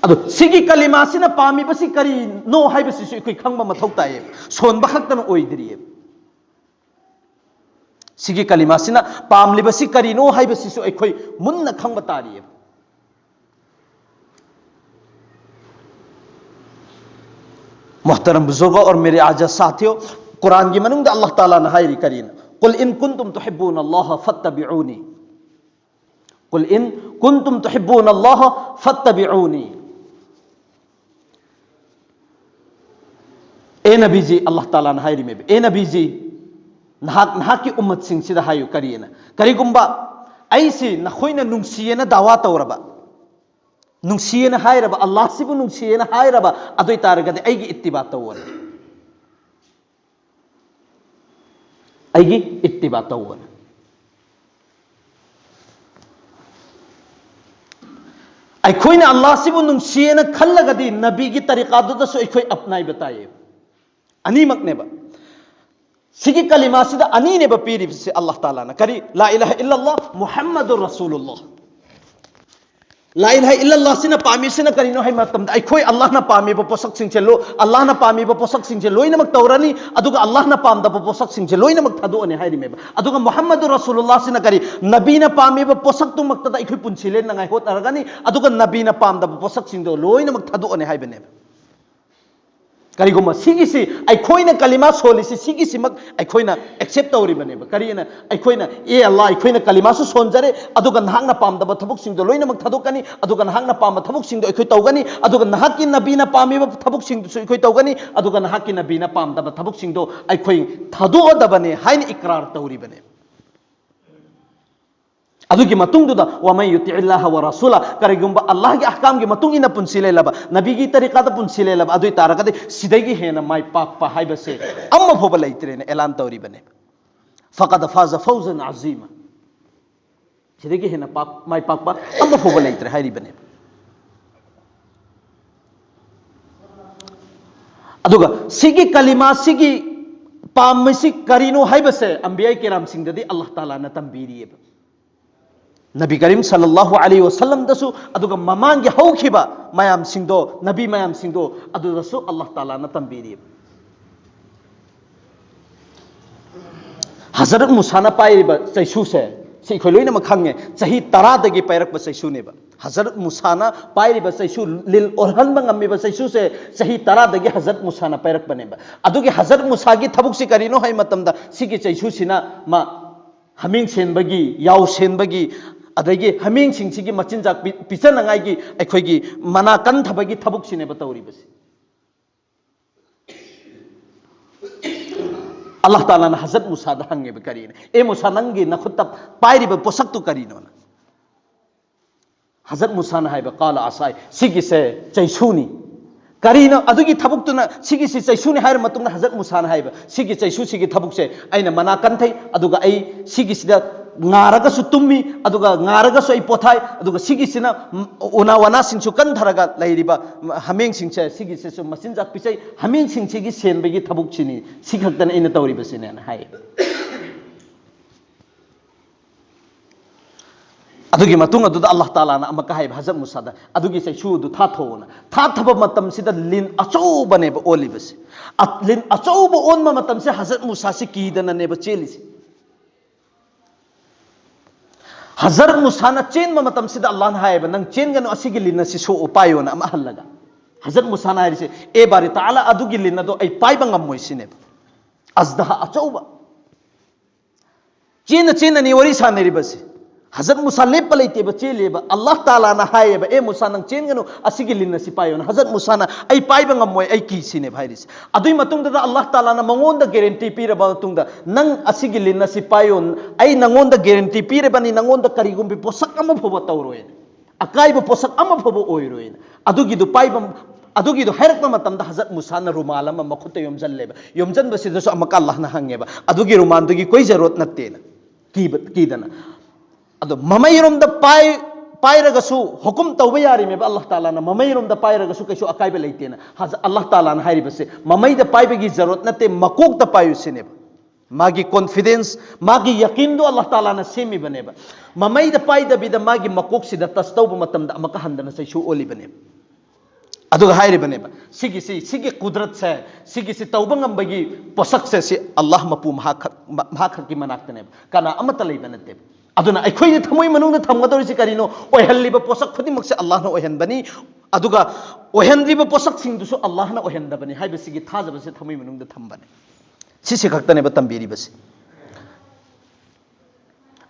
ꯑꯗꯣ ꯁꯤꯒꯤ ꯀꯂꯤꯃꯥꯁꯤꯅ ꯄꯥꯝꯃꯤꯕꯁꯤ ꯀꯔꯤꯅꯣ ꯍꯥꯏꯕꯁꯤꯁꯨ ꯑꯩꯈꯣꯏ ꯈꯪꯕ ꯃꯊꯧ ꯇꯥꯏꯌꯦꯕ꯫ ꯁꯣꯟꯕ ꯈꯛꯇꯅ ꯑꯣꯏꯗ꯭ꯔꯤꯌꯦꯕ꯫ ꯁꯤꯒꯤ ꯀꯂꯤꯃꯥꯁꯤꯅ ꯄꯥꯝꯂꯤꯕꯁꯤ ꯀꯔꯤꯅꯣ ꯍꯥꯏꯕꯁꯤꯁꯨ ꯑꯩꯈꯣꯏ ꯃꯨꯟꯅ ꯈꯪꯕ ꯇꯥꯔꯤꯌꯦꯕ꯫ मोहतरम बुजुर्गों और मेरे आजिज़ साथियों, क़ुरान की मनुंग अल्लाह ताला ने हायरी करीन, "कुल इन कुंतुम तुहिब्बून अल्लाह फत्तबिऊनी, कुल इन कुंतुम तुहिब्बून अल्लाह फत्तबिऊनी।" ꯑꯦ ꯅꯕꯤꯖꯤ, ꯑꯜꯂꯥꯍ ꯇꯥꯂꯥꯅ ꯍꯥꯏꯔꯤꯃꯦꯕ, "ꯑꯦ ꯅꯕꯤꯖꯤ, ꯅꯍꯥꯛ, ꯅꯍꯥꯛꯀꯤ ꯎꯝꯃꯠꯁꯤꯡꯁꯤꯗ ꯍꯥꯏꯌꯨ, ꯀꯔꯤꯅ? ꯀꯔꯤꯒꯨꯝꯕ ꯑꯩꯁꯤ ꯅꯈꯣꯏꯅ ꯅꯨꯡꯁꯤꯌꯦꯅ ꯗꯥꯋꯥ ꯇꯧꯔꯕ, ꯅꯨꯡꯁꯤꯌꯦꯅ ꯍꯥꯏꯔꯕ, ꯑꯜꯂꯥꯍꯁꯤꯕꯨ ꯅꯨꯡꯁꯤꯌꯦꯅ ꯍꯥꯏꯔꯕ, ꯑꯗꯨ ꯑꯣꯏ ꯇꯥꯔꯒꯗꯤ ꯑꯩꯒꯤ ꯏꯠꯇꯤꯕꯥ ꯇꯧꯋꯣꯅ, ꯑꯩꯒꯤ ꯏꯠꯇꯤꯕꯥ ꯇꯧꯋꯣꯅ"꯫ ꯑꯩꯈꯣꯏꯅ ꯑꯜꯂꯥꯍꯁꯤꯕꯨ ꯅꯨꯡꯁꯤꯌꯦꯅ ꯈꯜꯂꯒꯗꯤ ꯅꯕꯤꯒꯤ ꯇꯔꯤꯀꯥꯗꯨꯗꯁꯨ ꯑꯩꯈꯣꯏ ꯑꯞꯅꯥꯏꯕ ꯇꯥꯏꯌꯦꯕ꯫ ꯑꯅꯤꯃꯛꯅꯦꯕ꯫ ꯁꯤꯒꯤ ꯀꯂꯤꯃꯥꯁꯤꯗ ꯑꯅꯤꯅꯦꯕ ꯄꯤꯔꯤꯕꯁꯤ ꯑꯜꯂꯥꯍ ꯇꯥꯂꯥꯅ꯫ ꯀꯔꯤ? ꯂꯥ ꯏꯂꯥꯍ ꯏꯜꯂꯜꯂꯥꯍ ꯃꯨꯍꯝꯃꯗꯨꯔ ꯔꯁꯨꯂꯨꯜꯂꯥꯍ꯫ ꯂꯥ ꯏꯂꯥꯍ ꯏꯜꯂꯜꯂꯥꯍꯁꯤꯅ ꯄꯥꯝꯃꯤꯁꯤꯅ ꯀꯔꯤꯅꯣ ꯍꯥꯏꯕ ꯃꯇꯝꯗ, ꯑꯩꯈꯣꯏ ꯑꯜꯂꯥꯍꯅ ꯄꯥꯝꯃꯤꯕ ꯄꯣꯠꯁꯛꯁꯤꯡꯁꯦ ꯂꯣ-, ꯑꯜꯂꯥꯍꯅ ꯄꯥꯝꯃꯤꯕ ꯄꯣꯠꯁꯛꯁꯤꯡꯁꯦ ꯂꯣꯏꯅꯃꯛ ꯇꯧꯔꯅꯤ, ꯑꯗꯨꯒ ꯑꯜꯂꯥꯍꯅ ꯄꯥꯝꯗꯕ ꯄꯣꯠꯁꯛꯁꯤꯡꯁꯦ ꯂꯣꯏꯅꯃꯛ ꯊꯥꯗꯣꯛꯑꯅꯤ ꯍꯥꯏꯔꯤꯃꯦꯕ꯫ ꯑꯗꯨꯒ ꯃꯨꯍꯝꯃꯗꯨ ꯔꯁꯨꯂꯨꯜꯂꯥꯍꯁꯤꯅ ꯀꯔꯤ? ꯅꯕꯤꯅ ꯄꯥꯝꯃꯤꯕ ꯄꯣꯠꯁꯛꯇꯨꯃꯛꯇꯗ ꯑꯩꯈꯣꯏ ꯄꯨꯟꯁꯤ ꯂꯦꯟꯅꯉꯥꯏ ꯍꯣꯠꯅꯔꯒꯅꯤ, ꯑꯗꯨꯒ ꯅꯕꯤꯅ ꯄꯥꯝꯗꯕ ꯄꯣꯠꯁꯛꯁꯤꯡꯗꯣ ꯂꯣꯏꯅꯃꯛ ꯊꯥꯗꯣꯛꯑꯅꯤ ꯍꯥꯏꯕꯅꯦꯕ꯫ ꯀꯔꯤꯒꯨꯝꯕ ꯁꯤꯒꯤꯁꯤ ꯑꯩꯈꯣꯏꯅ ꯀꯂꯤꯃꯥ ꯁꯣꯜꯂꯤꯁꯤ, ꯁꯤꯒꯤꯁꯤꯃꯛ ꯑꯩꯈꯣꯏꯅ ꯑꯦꯛꯁꯦꯞ ꯇꯧꯔꯤꯕꯅꯦꯕ꯫ ꯀꯔꯤꯅ? ꯑꯩꯈꯣꯏꯅ, "ꯑꯦ ꯑꯜꯂꯥ, ꯑꯩꯈꯣꯏꯅ ꯀꯂꯤꯃꯥꯁꯨ ꯁꯣꯟꯖꯔꯦ, ꯑꯗꯨꯒ ꯅꯍꯥꯛꯅ ꯄꯥꯝꯗꯕ ꯊꯕꯛꯁꯤꯡꯗꯣ ꯂꯣꯏꯅꯃꯛ ꯊꯥꯗꯣꯛꯀꯅꯤ, ꯑꯗꯨꯒ ꯅꯍꯥꯛꯅ ꯄꯥꯝꯕ ꯊꯕꯛꯁꯤꯡꯗꯣ ꯑꯩꯈꯣꯏ ꯇꯧꯒꯅꯤ, ꯑꯗꯨꯒ ꯅꯍꯥꯛꯀꯤ ꯅꯕꯤꯅ ꯄꯥꯝꯃꯤꯕ ꯊꯕꯛꯁꯤꯡꯗꯨꯁꯨ ꯑꯩꯈꯣꯏ ꯇꯧꯒꯅꯤ, ꯑꯗꯨꯒ ꯅꯍꯥꯛꯀꯤ ꯅꯕꯤꯅ ꯄꯥꯝꯗꯕ ꯊꯕꯛꯁꯤꯡꯗꯣ ꯑꯩꯈꯣꯏ ꯊꯥꯗꯣꯛꯑꯗꯕꯅꯦ" ꯍꯥꯏꯅ ꯏꯀ꯭ꯔꯥꯔ ꯇꯧꯔꯤꯕꯅꯦ꯫ ꯑꯗꯨꯒꯤ ꯃꯇꯨꯡꯗꯨꯗ, "ꯋꯃꯟ ꯌꯨꯇꯤꯏ ꯏꯜꯂꯥꯍ ꯋ ꯔꯁꯨꯂꯥ", ꯀꯔꯤꯒꯨꯝꯕ ꯑꯜꯂꯥꯍꯒꯤ ꯑꯍꯀꯥꯝꯒꯤ ꯃꯇꯨꯡ ꯏꯟꯅ ꯄꯨꯟꯁꯤ ꯂꯦꯜꯂꯕ, ꯅꯕꯤꯒꯤ ꯇꯔꯤꯀꯥꯗ ꯄꯨꯟꯁꯤ ꯂꯦꯜꯂꯕ, ꯑꯗꯨ ꯑꯣꯏ ꯇꯥꯔꯒꯗꯤ ꯁꯤꯗꯒꯤ ꯍꯦꯟꯅ ꯃꯥꯏ ꯄꯥꯛꯄ ꯍꯥꯏꯕꯁꯦ ꯑꯃ ꯐꯥꯎꯕ ꯂꯩꯇ꯭ꯔꯦꯅ ꯑꯦꯂꯥꯟ ꯇꯧꯔꯤꯕꯅꯦꯕ꯫ "ꯐꯀꯗ ꯐꯥꯖ ꯐꯧꯖꯟ ꯑꯖꯤꯃꯥ", ꯁꯤꯗꯒꯤ ꯍꯦꯟꯅ ꯄꯥꯛ-, ꯃꯥꯏ ꯄꯥꯛꯄ ꯑꯃ ꯐꯥꯎꯕ ꯂꯩꯇ꯭ꯔꯦ ꯍꯥꯏꯔꯤꯕꯅꯦꯕ꯫ ꯑꯗꯨꯒ ꯁꯤꯒꯤ ꯀꯂꯤꯃꯥ ꯁꯤꯒꯤ ꯄꯥꯝꯃꯤꯁꯤ ꯀꯔꯤꯅꯣ ꯍꯥꯏꯕꯁꯦ ꯑꯝꯕꯤꯌꯥ ꯀꯤꯔꯥꯝꯁꯤꯡꯗꯗꯤ ꯑꯜꯂꯥꯍ ꯇꯥꯂꯥꯅ ꯇꯝꯕꯤꯔꯤꯑꯕ꯫ ꯅꯕꯤ ꯀꯔꯤꯝ ꯁꯜꯂꯜꯂꯥꯍꯨ ꯑꯂꯩꯍꯤ ꯋꯁꯜꯂꯝꯗꯁꯨ, ꯑꯗꯨꯒ ꯃꯃꯥꯡꯒꯤ ꯍꯧꯈꯤꯕ ꯃꯌꯥꯝꯁꯤꯡꯗꯣ, ꯅꯕꯤ ꯃꯌꯥꯝꯁꯤꯡꯗꯣ, ꯑꯗꯨꯗꯁꯨ ꯑꯜꯂꯥꯍ ꯇꯥꯂꯥꯅ ꯇꯝꯕꯤꯔꯤꯑꯕ꯫ ꯍꯖꯔꯠ ꯃꯨꯁꯥꯅ ꯄꯥꯏꯔꯤꯕ ꯆꯩꯁꯨꯁꯦ, ꯁꯤ ꯑꯩꯈꯣꯏ ꯂꯣꯏꯅꯃꯛ ꯈꯪꯉꯦ, ꯆꯍꯤ ꯇꯔꯥꯗꯒꯤ ꯄꯥꯏꯔꯛꯄ ꯆꯩꯁꯨꯅꯦꯕ꯫ ꯍꯖꯔꯠ ꯃꯨꯁꯥꯅ ꯄꯥꯏꯔꯤꯕ ꯆꯩꯁꯨ, ꯂꯤꯟ ꯑꯣꯜꯍꯟꯕ ꯉꯝꯃꯤꯕ ꯆꯩꯁꯨꯁꯦ ꯆꯍꯤ ꯇꯔꯥꯗꯒꯤ ꯍꯖꯔꯠ ꯃꯨꯁꯥꯅ ꯄꯥꯏꯔꯛꯄꯅꯦꯕ꯫ ꯑꯗꯨꯒꯤ ꯍꯖꯔꯠ ꯃꯨꯁꯥꯒꯤ ꯊꯕꯛꯁꯤ ꯀꯔꯤꯅꯣ ꯍꯥꯏꯕ ꯃꯇꯝꯗ, ꯁꯤꯒꯤ ꯆꯩꯁꯨꯁꯤꯅ ꯃꯥ ꯍꯥꯃꯦꯡ ꯁꯦꯟꯕꯒꯤ, ꯌꯥꯎ ꯁꯦꯟꯕꯒꯤ, ꯑꯗꯒꯤ ꯍꯥꯃꯦꯡꯁꯤꯡꯁꯤꯒꯤ ꯃꯆꯤꯟꯖꯥꯛ ꯄꯤ-, ꯄꯤꯖꯅꯉꯥꯏꯒꯤ ꯑꯩꯈꯣꯏꯒꯤ ꯃꯅꯥ ꯀꯟꯊꯕꯒꯤ ꯊꯕꯛꯁꯤꯅꯦꯕ ꯇꯧꯔꯤꯕꯁꯤ꯫ ꯑꯜꯂꯥꯍ ꯇꯥꯂꯥꯅ ꯍꯖꯔꯠ ꯃꯨꯁꯥꯗ ꯍꯪꯉꯦꯕ, "ꯀꯔꯤꯅꯣ? ꯑꯦ ꯃꯨꯁꯥ, ꯅꯪꯒꯤ ꯅꯈꯨꯠꯇ ꯄꯥꯏꯔꯤꯕ ꯄꯣꯠꯁꯛꯇꯨ ꯀꯔꯤꯅꯣꯅ?" ꯍꯖꯔꯠ ꯃꯨꯁꯥꯅ ꯍꯥꯏꯕ, "ꯀꯥꯂ ꯑꯁꯥꯏ", ꯁꯤꯒꯤꯁꯦ ꯆꯩꯁꯨꯅꯤ꯫ ꯀꯔꯤꯅꯣ ꯑꯗꯨꯒꯤ ꯊꯕꯛꯇꯨꯅ? ꯁꯤꯒꯤꯁꯤ ꯆꯩꯁꯨꯅꯤ ꯍꯥꯏꯔ ꯃꯇꯨꯡꯗ ꯍꯖꯔꯠ ꯃꯨꯁꯥꯅ ꯍꯥꯏꯕ, "ꯁꯤꯒꯤ ꯆꯩꯁꯨꯁꯤꯒꯤ ꯊꯕꯛꯁꯦ ꯑꯩꯅ ꯃꯅꯥ ꯀꯟꯊꯩ, ꯑꯗꯨꯒ ꯑꯩ ꯁꯤꯒꯤꯁꯤꯗ ꯉꯥꯔꯒꯁꯨ ꯇꯨꯝꯃꯤ, ꯑꯗꯨꯒ ꯉꯥꯔꯒꯁꯨ ꯑꯩ ꯄꯣꯊꯥꯏ, ꯑꯗꯨꯒ ꯁꯤꯒꯤꯁꯤꯅ, ꯎꯝ, ꯎꯅꯥ ꯋꯥꯅꯥꯁꯤꯡꯁꯨ ꯀꯟꯊꯔꯒ ꯂꯩꯔꯤꯕ ꯍꯥꯃꯦꯡꯁꯤꯡꯁꯦ, ꯁꯤꯒꯤꯁꯤꯁꯨ ꯃꯆꯤꯟꯖꯥꯛ ꯄꯤꯖꯩ, ꯍꯥꯃꯦꯡꯁꯤꯡꯁꯤꯒꯤ ꯁꯦꯟꯕꯒꯤ ꯊꯕꯛꯁꯤꯅꯤ, ꯁꯤ ꯈꯛꯇꯅꯤ ꯑꯩꯅ ꯇꯧꯔꯤꯕꯁꯤꯅꯦꯅ" ꯍꯥꯏ꯫ ꯑꯗꯨꯒꯤ ꯃꯇꯨꯡ ꯑꯗꯨꯗ ꯑꯜꯂꯥꯍ ꯇꯥꯂꯥꯅ ꯑꯃꯨꯛꯀ ꯍꯥꯏꯕ ꯍꯖꯔꯠ ꯃꯨꯁꯥꯗ, "ꯑꯗꯨꯒꯤ ꯆꯩꯁꯨ ꯑꯗꯨ ꯊꯥꯊꯣꯛꯑꯣꯅ"꯫ ꯊꯥꯊꯕ ꯃꯇꯝꯁꯤꯗ ꯂꯤꯟ ꯑꯆꯧꯕꯅꯦꯕ ꯑꯣꯜꯂꯤꯕꯁꯦ꯫ ꯑ-, ꯂꯤꯟ ꯑꯆꯧꯕ ꯑꯣꯟꯕ ꯃꯇꯝꯁꯦ ꯍꯖꯔꯠ ꯃꯨꯁꯥꯁꯤ ꯀꯤꯗꯅꯅꯦꯕ ꯆꯦꯜꯂꯤꯁꯦ꯫ ꯍꯖꯔꯠ ꯃꯨꯁꯥꯅ ꯆꯦꯟꯕ ꯃꯇꯝꯁꯤꯗ ꯑꯜꯂꯥꯍꯅ ꯍꯥꯏꯌꯦꯕ, "ꯅꯪ ꯆꯦꯟꯒꯅꯨ, ꯑꯁꯤꯒꯤ ꯂꯤꯟ ꯑꯁꯤ ꯁꯣꯛꯑꯣ, ꯄꯥꯏꯌꯣꯅ" ꯑꯃ ꯍꯜꯂꯒ꯫ ꯍꯖꯔꯠ ꯃꯨꯁꯥꯅ ꯍꯥꯏꯔꯤꯁꯦ, "ꯑꯦ ꯕꯥꯔꯤ ꯇꯥꯂꯥ, ꯑꯗꯨꯒꯤ ꯂꯤꯟ ꯑꯗꯣ ꯑꯩ ꯄꯥꯏꯕ ꯉꯝꯃꯣꯏ" ꯁꯤꯅꯦꯕ꯫ ꯑꯖꯗꯍꯥ ꯑꯆꯧꯕ꯫ ꯆꯦꯟꯅ ꯆꯦꯟꯅꯅꯤ ꯋꯥꯔꯤ ꯁꯥꯟꯅꯔꯤꯕꯁꯦ꯫ ꯍꯖꯔꯠ ꯃꯨꯁꯥ ꯂꯦꯞꯄ ꯂꯩꯇꯦꯕ, ꯆꯦꯜꯂꯦꯕ꯫ ꯑꯜꯂꯥꯍ ꯇꯥꯂꯥꯅ ꯍꯥꯏꯌꯦꯕ, "ꯑꯦ ꯃꯨꯁꯥ, ꯅꯪ ꯆꯦꯟꯒꯅꯨ, ꯑꯁꯤꯒꯤ ꯂꯤꯟ ꯑꯁꯤ ꯄꯥꯏꯌꯣꯅ"꯫ ꯍꯖꯔꯠ ꯃꯨꯁꯥꯅ, "ꯑꯩ ꯄꯥꯏꯕ ꯉꯝꯃꯣꯏ, ꯑꯩ ꯀꯤ" ꯁꯤꯅꯦꯕ ꯍꯥꯏꯔꯤꯁꯦ꯫ ꯑꯗꯨꯏ ꯃꯇꯨꯡꯗꯨꯗ ꯑꯜꯂꯥꯍ ꯇꯥꯂꯥꯅ ꯃꯉꯣꯟꯗ ꯒꯦꯔꯦꯟꯇꯤ ꯄꯤꯔꯕ ꯃꯇꯨꯡꯗ, "ꯅꯪ ꯑꯁꯤꯒꯤ ꯂꯤꯟ ꯑꯁꯤ ꯄꯥꯏꯌꯣ, ꯑꯩ ꯅꯉꯣꯟꯗ ꯒꯦꯔꯦꯟꯇꯤ ꯄꯤꯔꯕꯅꯤ, ꯅꯉꯣꯟꯗ ꯀꯔꯤꯒꯨꯝꯕ ꯄꯣꯠꯁꯛ ꯑꯃ ꯐꯥꯎꯕ ꯇꯧꯔꯣꯏꯅ, ꯑꯀꯥꯏꯕ ꯄꯣꯠꯁꯛ ꯑꯃ ꯐꯥꯎꯕ ꯑꯣꯏꯔꯣꯏꯅ"꯫ ꯑꯗꯨꯒꯤꯗꯨ ꯄꯥꯏꯕ, ꯑꯗꯨꯒꯤꯗꯨ ꯍꯥꯏꯔꯛꯄ ꯃꯇꯝꯗ ꯍꯖꯔꯠ ꯃꯨꯁꯥꯅ ꯔꯨꯃꯥꯜ ꯑꯃ ꯃꯈꯨꯠꯇ ꯌꯣꯝꯁꯤꯜꯂꯦꯕ꯫ ꯌꯣꯝꯁꯤꯟꯕꯁꯤꯗꯁꯨ ꯑꯃꯨꯛꯀ ꯑꯜꯂꯥꯍꯅ ꯍꯪꯉꯦꯕ, "ꯑꯗꯨꯒꯤ ꯔꯨꯃꯥꯜꯗꯨꯒꯤ ꯀꯣꯏ ꯖꯔꯨꯔꯠ ꯅꯠꯇꯦꯅ", ꯀꯤꯕ, ꯀꯤꯗꯅ꯫ ꯑꯗꯣ ꯃꯃꯩꯔꯣꯝꯗ ꯄꯥꯏ-, ꯄꯥꯏꯔꯒꯁꯨ ꯍꯨꯀꯨꯝ ꯇꯧꯕ ꯌꯥꯔꯤꯃꯦꯕ ꯑꯜꯂꯥꯍ ꯇꯥꯂꯥꯅ, ꯃꯃꯩꯔꯣꯝꯗ ꯄꯥꯏꯔꯒꯁꯨ ꯀꯩꯁꯨ ꯑꯀꯥꯏꯕ ꯂꯩꯇꯦꯅ꯫ ꯍꯖ-, ꯑꯜꯂꯥꯍ ꯇꯥꯂꯥꯅ ꯍꯥꯏꯔꯤꯕꯁꯦ, ꯃꯃꯩꯗ ꯄꯥꯏꯕꯒꯤ ꯖꯔꯨꯔꯠ ꯅꯠꯇꯦ, ꯃꯀꯣꯛꯇ ꯄꯥꯏꯌꯨ ꯁꯤꯅꯦꯕ꯫ ꯃꯥꯒꯤ ꯀꯣꯟꯐꯤꯗꯦꯟꯁ, ꯃꯥꯒꯤ ꯌꯀꯤꯟꯗꯣ ꯑꯜꯂꯥꯍ ꯇꯥꯂꯥꯅ ꯁꯦꯝꯃꯤꯕꯅꯦꯕ꯫ ꯃꯃꯩꯗ ꯄꯥꯏꯗꯕꯤꯗ ꯃꯥꯒꯤ ꯃꯀꯣꯛꯁꯤꯗ ꯇꯆ ꯇꯧꯕ ꯃꯇꯝꯗ ꯑꯃꯨꯛꯀ ꯍꯟꯗꯅ ꯆꯩꯁꯨ ꯑꯣꯜꯂꯤꯕꯅꯦꯕ꯫ ꯑꯗꯨꯒ ꯍꯥꯏꯔꯤꯕꯅꯦꯕ, "ꯁꯤꯒꯤꯁꯤ, ꯁꯤꯒꯤ ꯀꯨꯗꯔꯠꯁꯦ, ꯁꯤꯒꯤꯁꯤ ꯇꯧꯕ ꯉꯝꯕꯒꯤ ꯄꯣꯠꯁꯛꯁꯦ, ꯁꯤ ꯑꯜꯂꯥꯍ ꯃꯄꯨ ꯃꯍꯥꯛꯈꯛ, ꯃꯍꯥꯛꯈꯛꯀꯤ ꯃꯅꯥꯛꯇꯅꯦꯕ, ꯀꯅꯥ ꯑꯃꯠꯇ ꯂꯩꯕ ꯅꯠꯇꯦꯕ"꯫ ꯑꯗꯨꯅ ꯑꯩꯈꯣꯏꯅ ꯊꯃꯣꯏ ꯃꯅꯨꯡꯗ ꯊꯝꯒꯗꯧꯔꯤꯁꯤ ꯀꯔꯤꯅꯣ? ꯑꯣꯏꯍꯜꯂꯤꯕ ꯄꯣꯠꯁꯛ ꯈꯨꯗꯤꯡꯃꯛꯁꯦ ꯑꯜꯂꯥꯍꯅ ꯑꯣꯏꯍꯟꯕꯅꯤ, ꯑꯗꯨꯒ ꯑꯣꯏꯍꯟꯗ꯭ꯔꯤꯕ ꯄꯣꯠꯁꯛꯁꯤꯡꯗꯨꯁꯨ ꯑꯜꯂꯥꯍꯅ ꯑꯣꯏꯍꯟꯗꯕꯅꯤ ꯍꯥꯏꯕꯁꯤꯒꯤ ꯊꯥꯖꯕꯁꯦ ꯊꯃꯣꯏ ꯃꯅꯨꯡꯗ ꯊꯝꯕꯅꯤ꯫ ꯁꯤꯁꯤ ꯈꯛꯇꯅꯦꯕ ꯇꯝꯕꯤꯔꯤꯕꯁꯦ꯫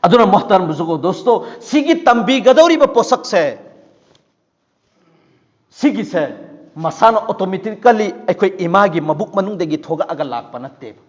ꯑꯗꯨꯅ ꯃꯣꯍꯇꯔꯝ ꯕꯨꯖꯨꯔꯒꯣ ꯗꯣꯁꯇꯣ, ꯁꯤꯒꯤ ꯇꯝꯕꯤꯒꯗꯧꯔꯤꯕ ꯄꯣꯠꯁꯛꯁꯦ, ꯁꯤꯒꯤꯁꯦ ꯃꯁꯥꯅ ꯑꯣꯇꯣꯃꯦꯇꯤꯀꯦꯜꯂꯤ ꯑꯩꯈꯣꯏ ꯏꯃꯥꯒꯤ ꯃꯕꯨꯛ ꯃꯅꯨꯡꯗꯒꯤ ꯊꯣꯛꯂꯛꯑꯒ ꯂꯥꯛꯄ ꯅꯠꯇꯦꯕ꯫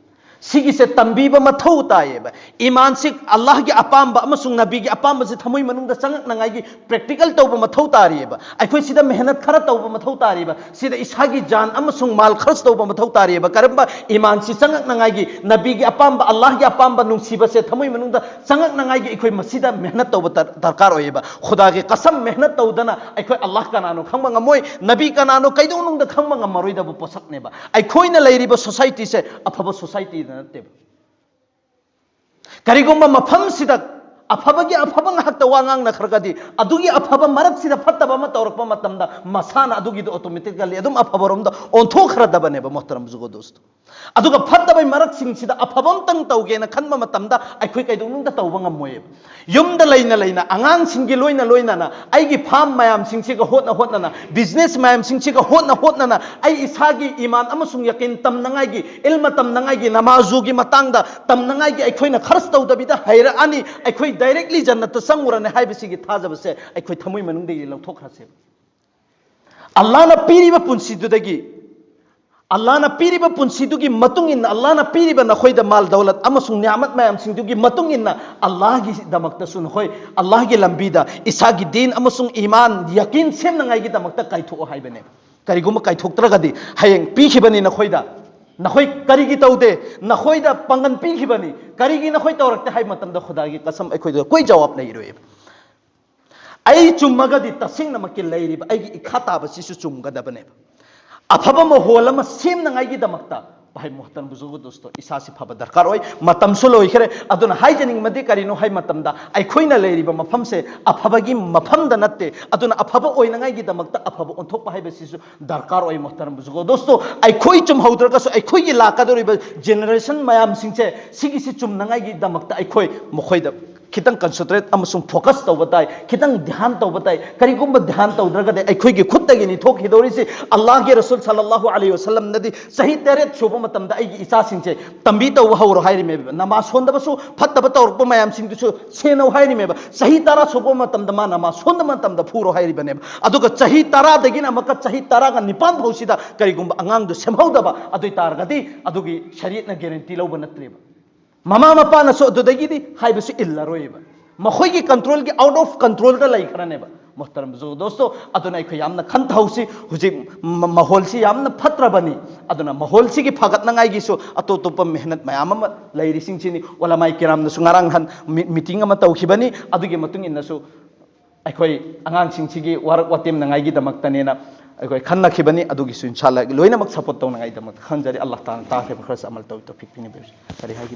ꯁꯤꯒꯤꯁꯦ ꯇꯝꯕꯤꯕ ꯃꯊꯧ ꯇꯥꯏꯌꯦꯕ꯫ ꯏꯃꯥꯟꯁꯤ ꯑꯜꯂꯥꯍꯒꯤ ꯑꯄꯥꯝꯕ ꯑꯃꯁꯨꯡ ꯅꯕꯤꯒꯤ ꯑꯄꯥꯝꯕꯁꯤ ꯊꯃꯣꯏ ꯃꯅꯨꯡꯗ ꯆꯪꯉꯛꯅꯉꯥꯏꯒꯤ ꯄ꯭ꯔꯦꯛꯇꯤꯀꯦꯜ ꯇꯧꯕ ꯃꯊꯧ ꯇꯥꯔꯤꯌꯦꯕ꯫ ꯑꯩꯈꯣꯏ ꯁꯤꯗ ꯃꯦꯍꯅꯠ ꯈꯔ ꯇꯧꯕ ꯃꯊꯧ ꯇꯥꯔꯤꯌꯦꯕ꯫ ꯁꯤꯗ ꯏꯁꯥꯒꯤ ꯖꯥꯟ ꯑꯃꯁꯨꯡ ꯃꯥꯜ ꯈꯔꯆ ꯇꯧꯕ ꯃꯊꯧ ꯇꯥꯔꯤꯌꯦꯕ꯫ ꯀꯔꯝꯕ? ꯏꯃꯥꯟꯁꯤ ꯆꯪꯉꯛꯅꯉꯥꯏꯒꯤ, ꯅꯕꯤꯒꯤ ꯑꯄꯥꯝꯕ, ꯑꯜꯂꯥꯍꯒꯤ ꯑꯄꯥꯝꯕ ꯅꯨꯡꯁꯤꯕꯁꯦ ꯊꯃꯣꯏ ꯃꯅꯨꯡꯗ ꯆꯪꯉꯛꯅꯉꯥꯏꯒꯤ ꯑꯩꯈꯣꯏ ꯃꯁꯤꯗ ꯃꯦꯍꯅꯠ ꯇꯧꯕ ꯗꯔ-, ꯗꯔꯀꯥꯔ ꯑꯣꯏꯌꯦꯕ꯫ ꯈꯨꯗꯥꯒꯤ ꯀꯁꯝ, ꯃꯦꯍꯅꯠ ꯇꯧꯗꯅ ꯑꯩꯈꯣꯏ ꯑꯜꯂꯥꯍ ꯀꯅꯥꯅꯣ ꯈꯪꯕ ꯉꯝꯃꯣꯏ, ꯅꯕꯤ ꯀꯅꯥꯅꯣ ꯀꯩꯗꯧꯅꯨꯡꯗ ꯈꯪꯕ ꯉꯝꯃꯔꯣꯏꯗꯕ ꯄꯣꯠꯁꯛꯅꯦꯕ꯫ ꯑꯩꯈꯣꯏꯅ ꯂꯩꯔꯤꯕ ꯁꯣꯁꯥꯏꯇꯤꯁꯦ ꯑꯐꯕ ꯁꯣꯁꯥꯏꯇꯤꯗ ꯅꯠꯇꯦꯕ꯫ ꯀꯔꯤꯒꯨꯝꯕ ꯃꯐꯝꯁꯤꯗ ꯑꯐꯕꯒꯤ ꯑꯐꯕ ꯉꯥꯛꯇ ꯋꯥ ꯉꯥꯡꯅꯈ꯭ꯔꯒꯗꯤ, ꯑꯗꯨꯒꯤ ꯑꯐꯕ ꯃꯔꯛꯁꯤꯗ ꯐꯠꯇꯕ ꯑꯃ ꯇꯧꯔꯛꯄ ꯃꯇꯝꯗ ꯃꯁꯥꯅ ꯑꯗꯨꯒꯤꯗꯣ automatically ꯑꯗꯨꯝ ꯑꯐꯕꯔꯣꯝꯗ ꯑꯣꯟꯊꯣꯛꯈ꯭ꯔꯗꯕꯅꯦꯕ, ꯃꯣꯍꯇꯔꯝ ꯕꯨꯖꯨꯔꯒꯣ ꯗꯣꯁꯇꯣ꯫ ꯑꯗꯨꯒ ꯐꯠꯇꯕꯩ ꯃꯔꯛꯁꯤꯡꯁꯤꯗ ꯑꯐꯕ ꯑꯝꯇꯪ ꯇꯧꯒꯦꯅ ꯈꯟꯕ ꯃꯇꯝꯗ ꯑꯩꯈꯣꯏ ꯀꯩꯗꯧꯅꯨꯡꯗ ꯇꯧꯕ ꯉꯝꯃꯣꯏꯕ꯫ ꯌꯨꯝꯗ ꯂꯩꯅ ꯂꯩꯅ, ꯑꯉꯥꯡꯁꯤꯡꯒꯤ ꯂꯣꯏꯅ ꯂꯣꯏꯅꯅ, ꯑꯩꯒꯤ ꯐꯥꯝ ꯃꯌꯥꯝꯁꯤꯡꯁꯤꯒ ꯍꯣꯠꯅ ꯍꯣꯠꯅꯅ, business ꯃꯌꯥꯝꯁꯤꯡꯁꯤꯒ ꯍꯣꯠꯅ ꯍꯣꯠꯅꯅ, ꯑꯩ ꯏꯁꯥꯒꯤ ꯏꯃꯥꯟ ꯑꯃꯁꯨꯡ ꯌꯀꯤꯟ ꯇꯝꯅꯉꯥꯏꯒꯤ, ꯏꯜꯃ ꯇꯝꯅꯉꯥꯏꯒꯤ, ꯅꯃꯥꯖꯨꯒꯤ ꯃꯇꯥꯡꯗ ꯇꯝꯅꯉꯥꯏꯒꯤ ꯑꯩꯈꯣꯏꯅ ꯈꯔꯆ ꯇꯧꯗꯕꯤꯗ ꯍꯩꯔꯛꯑꯅꯤ꯫ ꯑꯩꯈꯣꯏ directly ꯖꯟꯅꯠꯇ ꯆꯪꯉꯨꯔꯅꯤ ꯍꯥꯏꯕꯁꯤꯒꯤ ꯊꯥꯖꯕꯁꯦ ꯑꯩꯈꯣꯏ ꯊꯃꯣꯏ ꯃꯅꯨꯡꯗꯒꯤ ꯂꯧꯊꯣꯛꯈ꯭ꯔꯁꯦꯕ꯫ ꯑꯜꯂꯥꯍꯅ ꯄꯤꯔꯤꯕ ꯄꯨꯟꯁꯤꯗꯨꯗꯒꯤ, ꯑꯜꯂꯥꯍꯅ ꯄꯤꯔꯤꯕ ꯄꯨꯟꯁꯤꯗꯨꯒꯤ ꯃꯇꯨꯡ ꯏꯟꯅ, ꯑꯜꯂꯥꯍꯅ ꯄꯤꯔꯤꯕ ꯅꯈꯣꯏꯗ ꯃꯥꯜ ꯗꯧꯂꯠ ꯑꯃꯁꯨꯡ ꯅꯤꯌꯥꯃꯠ ꯃꯌꯥꯝꯁꯤꯡꯗꯨꯒꯤ ꯃꯇꯨꯡ ꯏꯟꯅ, ꯑꯜꯂꯥꯍꯒꯤꯗꯃꯛꯇꯁꯨ ꯅꯈꯣꯏ ꯑꯜꯂꯥꯍꯒꯤ ꯂꯝꯕꯤꯗ ꯏꯁꯥꯒꯤ ꯗꯤꯟ ꯑꯃꯁꯨꯡ ꯏꯃꯥꯟ, ꯌꯀꯤꯟ ꯁꯦꯝꯅꯉꯥꯏꯒꯤꯗꯃꯛꯇ ꯀꯥꯏꯊꯣꯛꯑꯣ ꯍꯥꯏꯕꯅꯦ꯫ ꯀꯔꯤꯒꯨꯝꯕ ꯀꯥꯏꯊꯣꯛꯇ꯭ꯔꯒꯗꯤ, ꯍꯌꯦꯡ ꯄꯤꯈꯤꯕꯅꯤ ꯅꯈꯣꯏꯗ, ꯅꯈꯣꯏ ꯀꯔꯤꯒꯤ ꯇꯧꯗꯦ? ꯅꯈꯣꯏꯗ ꯄꯥꯡꯒꯜ ꯄꯤꯈꯤꯕꯅꯤ, ꯀꯔꯤꯒꯤ ꯅꯈꯣꯏ ꯇꯧꯔꯛꯇꯦ ꯍꯥꯏꯕ ꯃꯇꯝꯗ, ꯈꯨꯗꯥꯒꯤ ꯀꯁꯝ, ꯑꯩꯈꯣꯏꯗ ꯀꯣꯏ ꯖꯋꯥꯕ ꯂꯩꯔꯣꯏꯕ꯫ ꯑꯩ ꯆꯨꯝꯃꯒꯗꯤ ꯇꯁꯦꯡꯅꯃꯛꯀꯤ ꯂꯩꯔꯤꯕ ꯑꯩꯒꯤ ꯏꯈꯥ ꯇꯥꯕꯁꯤꯁꯨ ꯆꯨꯝꯒꯗꯕꯅꯦꯕ꯫ ꯑꯐꯕ ꯃꯥꯍꯣꯜ ꯑꯃ ꯁꯦꯝꯅꯉꯥꯏꯒꯤꯗꯃꯛꯇ, ꯚꯥꯏ ꯃꯣꯍꯇꯔꯝ ꯕꯨꯖꯨꯔꯒ ꯗꯣꯁꯇꯣ, ꯏꯁꯥꯁꯤ ꯐꯕ ꯗꯔꯀꯥꯔ ꯑꯣꯏ꯫ ꯃꯇꯝꯁꯨ ꯂꯣꯏꯈ꯭ꯔꯦ꯫ ꯑꯗꯨꯅ ꯍꯥꯏꯖꯅꯤꯡꯕꯗꯤ ꯀꯔꯤꯅꯣ ꯍꯥꯏ ꯃꯇꯝꯗ, ꯑꯩꯈꯣꯏꯅ ꯂꯩꯔꯤꯕ ꯃꯐꯝꯁꯦ ꯑꯐꯕꯒꯤ ꯃꯐꯝꯗ ꯅꯠꯇꯦ꯫ ꯑꯗꯨꯅ ꯑꯐꯕ ꯑꯣꯏꯅꯉꯥꯏꯒꯤꯗꯃꯛꯇ ꯑꯐꯕ ꯑꯣꯟꯊꯣꯛꯄ ꯍꯥꯏꯕꯁꯤꯁꯨ ꯗꯔꯀꯥꯔ ꯑꯣꯏ, ꯃꯣꯍꯇꯔꯝ ꯕꯨꯖꯨꯔꯒ ꯗꯣꯁꯇꯣ꯫ ꯑꯩꯈꯣꯏ ꯆꯨꯝꯍꯧꯗ꯭ꯔꯒꯁꯨ, ꯑꯩꯈꯣꯏꯒꯤ ꯂꯥꯛꯀꯗꯧꯔꯤꯕ generation ꯃꯌꯥꯝꯁꯤꯡꯁꯦ, ꯁꯤꯒꯤꯁꯤ ꯆꯨꯝꯅꯉꯥꯏꯒꯤꯗꯃꯛꯇ ꯑꯩꯈꯣꯏ ꯃꯈꯣꯏꯗ ꯈꯤꯇꯪ concentrate ꯑꯃꯁꯨꯡ focus ꯇꯧꯕ ꯇꯥꯏ, ꯈꯤꯇꯪ ꯙ꯭ꯌꯥꯟ ꯇꯧꯕ ꯇꯥꯏ꯫ ꯀꯔꯤꯒꯨꯝꯕ ꯙ꯭ꯌꯥꯟ ꯇꯧꯗ꯭ꯔꯒꯗꯤ ꯑꯩꯈꯣꯏꯒꯤ ꯈꯨꯠꯇꯒꯤꯅꯤ ꯊꯣꯛꯈꯤꯗꯧꯔꯤꯁꯤ꯫ ꯑꯜꯂꯥꯍꯒꯤ ꯔꯁꯨꯜ ꯁꯜꯂꯜꯂꯥꯍꯨ ꯑꯂꯩꯍꯤ ꯋꯁꯜꯂꯝꯅꯗꯤ ꯆꯍꯤ ꯇꯔꯦꯠ ꯁꯨꯕ ꯃꯇꯝꯗ ꯑꯩꯒꯤ ꯏꯆꯥꯁꯤꯡꯁꯦ ꯇꯝꯕꯤ ꯇꯧꯕ ꯍꯧꯔꯣ ꯍꯥꯏꯔꯤꯃꯦꯕ꯫ ꯅꯃꯥꯖ ꯁꯣꯟꯗꯕꯁꯨ, ꯐꯠꯇꯕ ꯇꯧꯔꯛꯄ ꯃꯌꯥꯝꯁꯤꯡꯗꯨꯁꯨ ꯁꯦꯟꯅꯧ ꯍꯥꯏꯔꯤꯃꯦꯕ꯫ ꯆꯍꯤ ꯇꯔꯥ ꯁꯨꯕ ꯃꯇꯝꯗ ꯃꯥ ꯅꯃꯥꯖ ꯁꯣꯟꯕ ꯃꯇꯝꯗ ꯐꯨꯔꯣ ꯍꯥꯏꯔꯤꯕꯅꯦꯕ꯫ ꯑꯗꯨꯒ ꯆꯍꯤ ꯇꯔꯥꯗꯒꯤꯅ ꯑꯃꯨꯛꯀ ꯆꯍꯤ ꯇꯔꯥꯒ ꯅꯤꯄꯥꯟ ꯐꯥꯎꯁꯤꯗ ꯀꯔꯤꯒꯨꯝꯕ ꯑꯉꯥꯡꯗꯨ ꯁꯦꯝꯍꯧꯗꯕ ꯑꯗꯨ ꯑꯣꯏ ꯇꯥꯔꯒꯗꯤ, ꯑꯗꯨꯒꯤ ꯁꯔꯤꯌꯠꯅ guarantee ꯂꯧꯕ ꯅꯠꯇ꯭ꯔꯦꯕ꯫ ꯃꯃꯥ ꯃꯄꯥꯅꯁꯨ ꯑꯗꯨꯗꯒꯤꯗꯤ ꯍꯥꯏꯕꯁꯨ ꯏꯜꯂꯔꯣꯏꯕ꯫ ꯃꯈꯣꯏꯒꯤ control ꯒꯤ out of control ꯗ ꯂꯩꯈ꯭ꯔꯅꯦꯕ꯫ ꯃꯣꯍꯇꯔꯝ ꯕꯨꯖꯨꯔꯒ ꯗꯣꯁꯇꯣ, ꯑꯗꯨꯅ ꯑꯩꯈꯣꯏ ꯌꯥꯝꯅ ꯈꯟꯊꯍꯧꯁꯤ꯫ ꯍꯧꯖꯤꯛ ꯃ-, ꯃꯥꯍꯣꯜꯁꯤ ꯌꯥꯝꯅ ꯐꯠꯇ꯭ꯔꯕꯅꯤ꯫ ꯑꯗꯨꯅ ꯃꯥꯍꯣꯜꯁꯤꯒꯤ ꯐꯒꯠꯅꯉꯥꯏꯒꯤꯁꯨ ꯑꯇꯣꯞ ꯑꯇꯣꯞꯄ ꯃꯦꯍꯅꯠ ꯃꯌꯥꯝ ꯑꯃ ꯂꯩꯔꯤꯁꯤꯡꯁꯤꯅꯤ꯫ ꯎꯂꯃꯥꯏ ꯀꯤꯔꯥꯝꯅꯁꯨ ꯉꯔꯥꯡ ꯅꯍꯥꯟ ꯃꯤ-, meeting ꯑꯃ ꯇꯧꯈꯤꯕꯅꯤ꯫ ꯑꯗꯨꯒꯤ ꯃꯇꯨꯡ ꯏꯟꯅꯁꯨ ꯑꯩꯈꯣꯏ ꯑꯉꯥꯡꯁꯤꯡꯁꯤꯒꯤ ꯋꯥꯔꯛ ꯋꯥꯇꯦꯝꯅꯉꯥꯏꯒꯤꯗꯃꯛꯇꯅꯦꯅ ꯑꯩꯈꯣꯏ ꯈꯟꯅꯈꯤꯕꯅꯤ꯫ ꯑꯗꯨꯒꯤꯁꯨ ꯏꯟꯁꯥ ꯑꯜꯂꯥꯍ ꯂꯣꯏꯅꯃꯛ support ꯇꯧꯅꯉꯥꯏꯒꯤꯗꯃꯛꯇ ꯈꯟꯖꯔꯤ꯫ ꯑꯜꯂꯥꯍ ꯇꯥꯂꯥꯅ ꯇꯥꯈ꯭ꯔꯤꯕ ꯈꯔꯁꯨ ꯑꯃꯜ ꯇꯧ ꯇꯧꯐꯤꯛ ꯄꯤꯅꯕꯤꯔꯁꯤ꯫ ꯀꯔꯤ ꯍꯥꯏꯒꯦ?